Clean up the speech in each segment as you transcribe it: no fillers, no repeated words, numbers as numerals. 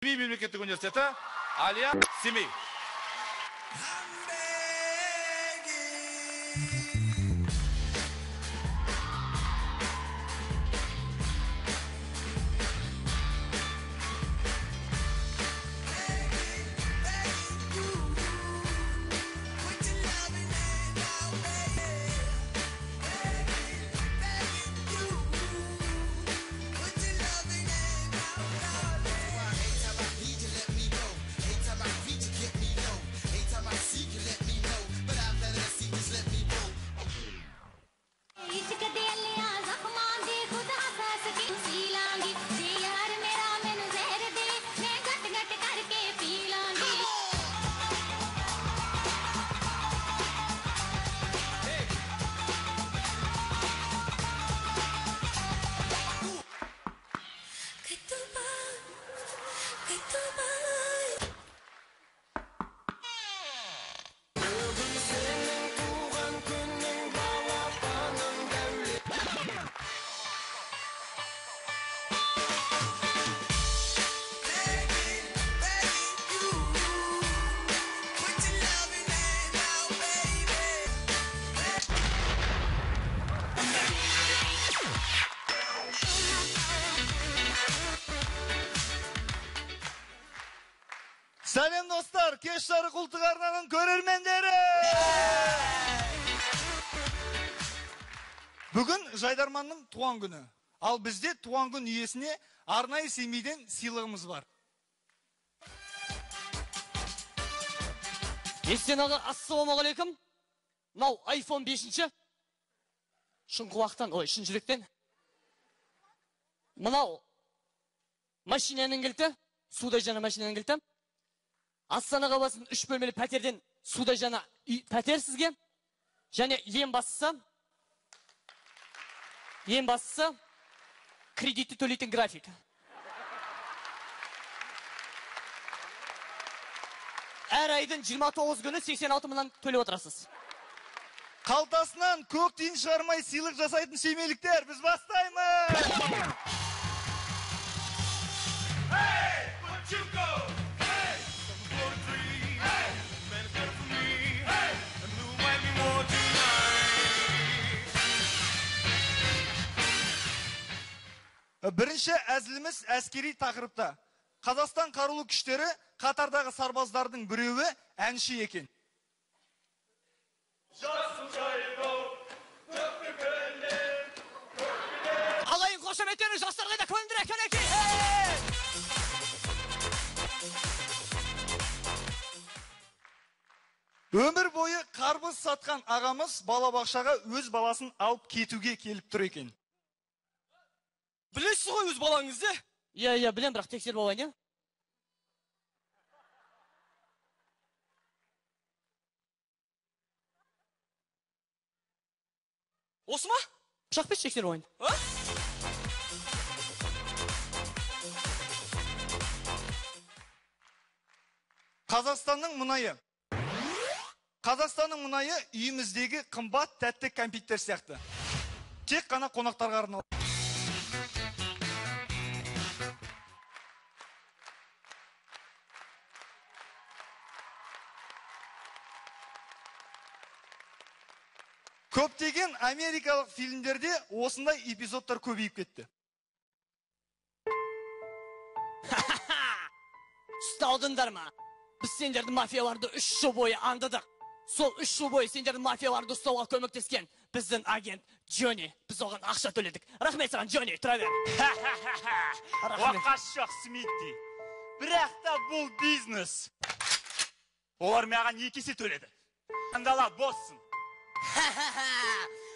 Семей мемлекеттік университеті, Алия, Семей. Сәлем достар, кеш жарық ұлттық арнаның көрермендері! Бүгін Жайдарманның туған күні. Ал бізде туған күн иесіне арнайы Семейден сыйлығымыз бар. Есен аға, ассалаумағалейкум. Мынау iPhone 5-ші. Шын құлақтан, ой, шын жүректен. Мынау машинаның кілті, судай жаңа машинаның кілті. Астана қаласының 3 бөлмелі пәтерден судай жаңа пәтер сізге. Және ең бастысы кредитті төлейтін график. Әр айдың 29 күні 86 мыңнан төлеп отырасыз. Қалтасынан көк тиын шығармай сыйлық жасайтын семейліктер, біз бастаймыз! Бірінші әзіліміз әскери тақырыпта. Қазақстан қарулы күштері қатардағы сарбаздардың біреуі әнші екен. Алайын қошеметтерін жастар қайда көндіре көнеки! Өмір бойы қарбыз сатқан ағамыз балабақшаға өз баласын алып кетуге келіп тұр екен. Білесіз ғой өз балаңызды? Иә, иә, білем, бірақ тексеріп алайын, иә? Осы ма? Пышақ берші, тексеріп алайын. А? Қазақстанның мұнайы. Қазақстанның мұнайы үйіміздегі қымбат тәтті кәмпиттер сияқты. Тек қана қонақтарға арналған. Көптеген америкалық фильмдерде осындай эпизодтар көбейіп кетті. Ұсталдыңдар ма? Біз сендердің мафияларды 3 жыл бойы аңдыдық. Сол 3 жыл бойы сендердің мафияларды ұстауға көмектескен біздің агент Джонни. Біз оған ақша төледік. Рахмет саған, Джонни, тұра бер. Оқасы жоқ, Смитти. Бірақ та бұл бизнес. Олар маған 2 есе төледі. Андала боссың.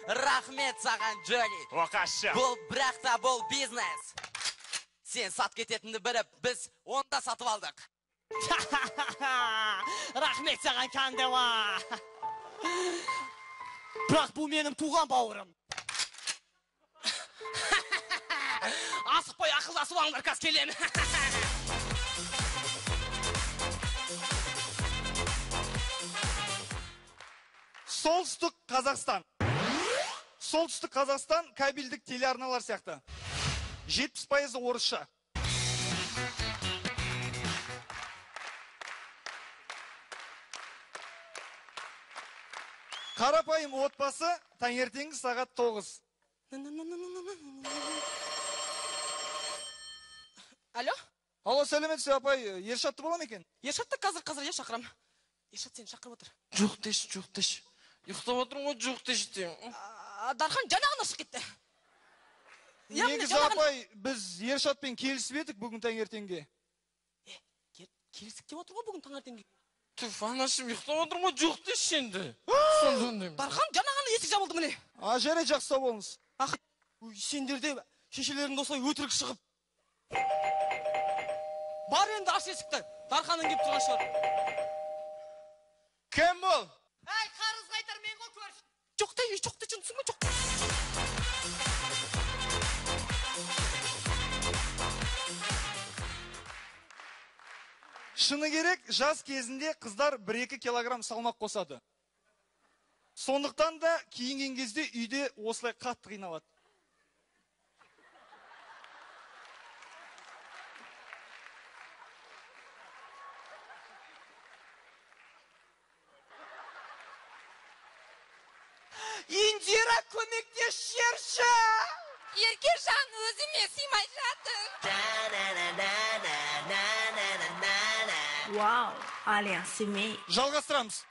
Рахмет саған, Джонни. Оқасы. Бұл бірақ та бұл бизнес. Сен сат кететінді біліп, біз онда сатып алдық. Рахмет саған, Кандела. Бірақ бұл менің туған бауырым. Асықпай ақылдасып алыңдар, қазір келемін. Солтүстік Қазақстан. Солтүстік Қазақстан кабельдік телеарналар сияқты. 70% орысша. Қарапайым отбасы таңертеңгі сағат 9. Алло? Алло, сәлеметсіз апай, Ершатты бола ма екен? Ершатты қазір я шақырам. Ершат сені шақырып отыр. Жоқ деші, жоқ деші. Ұйықтап отырмын ғой, жоқ деші деймін. Дархан жаңағына шығып кетті. Негізі апай, біз Ершатпен келісіп едік бүгін таңертеңге. Келістік деп отыр ғой бүгін таңертеңге. Түф, анашым, ұйықтап отырмын ғой, жоқ деші енді. Дархан жаңағына есік жабылды міне. А, жарайды, жақсы, сау болыңыз. Ах, сендер де шешелеріңді осылай өтірік шығып. Бар енді аш есікті. Дарханнан келіп тұрған шығар. Кім ол? Әй, қарыз қайтар мен ғой көрші. Жоқ та, жоқ та, жынсың ба, жоқ. Шыны керек, жас кезінде қыздар 1-2 килограмм салмақ қосады. Сондықтан да киінген кезде үйде осылай қатты қиналады. Индира, көмектес жерші! Еркежан, өзіме сыймай жатыр. Вау, Алия Семей. Жалғастырамыз.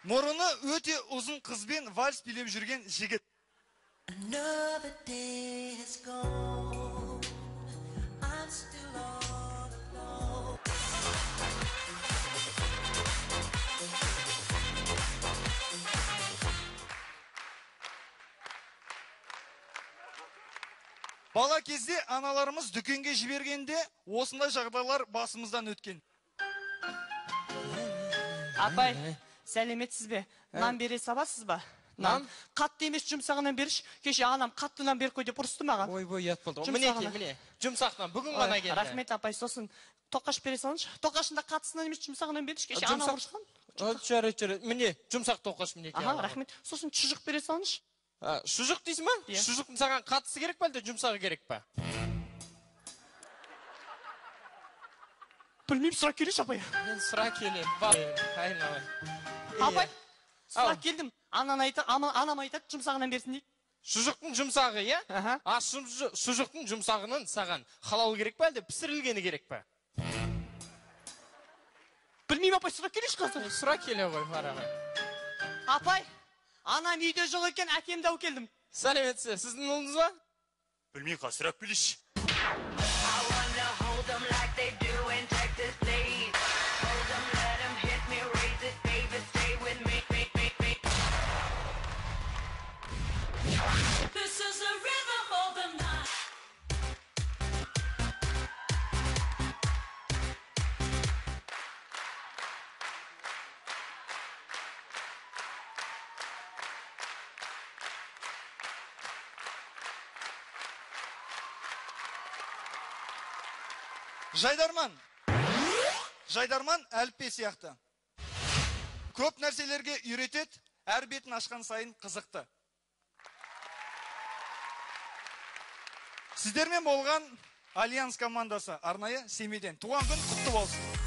Мұрыны өте ұзын қызбен вальс билеп жүрген жігіт. Бала кезде аналарымыз дүкенге жібергенде осындай жағдайлар басымыздан өткен. Апай, сәлеметсіз бе? Нан бере саласыз ба? Нан? Қатты емес, жұмсағынан берші. Кеше анам қатты нан беріп қой деп ұрысты маған. Ой, ұят болды. Мінекей, міне. Жұмсақ нан бүгін ғана келді. Рахмет, апай. Сосын тоқаш бере салыңызшы. Тоқашында қаттысынан емес, жұмсағынан берші. Кеше анам ұрысқан. Жарайды, міне, жұмсақ тоқаш мінекей. Аха, рахмет. Сосын шұжық бере салыңызшы. Шұжық дейсің ба? Шұжықтың саған қаттысы керек па, әлде жұмсағы керек па? Білмеймін, сұра келеші, апай. Мен сұра келем. Айналайын. Апай, сұра келдім. Анам айтады, жұмсағынан берсін дейді. Шұжықтың жұмсағы, иә? А шұжықтың жұмсағынан саған халал керек па, әлде пісірілгені керек па? Білмеймін, апай, сұра келеші қазір. Сұра келе ғой, бара ғой. Апай, анам үйде жоқ екен, әкемді алып келдім. Сәлеметсіз, сіздің ұлыңыз ба? Білмей қал, сұрап келейінші. Жайдарман. Жайдарман әліппе сияқты. Көп нәрселерге үйретеді, әр бетін ашқан сайын қызықты. Сіздермен болған Альянс командасы арнайы Семейден. Туған күн құтты болсын.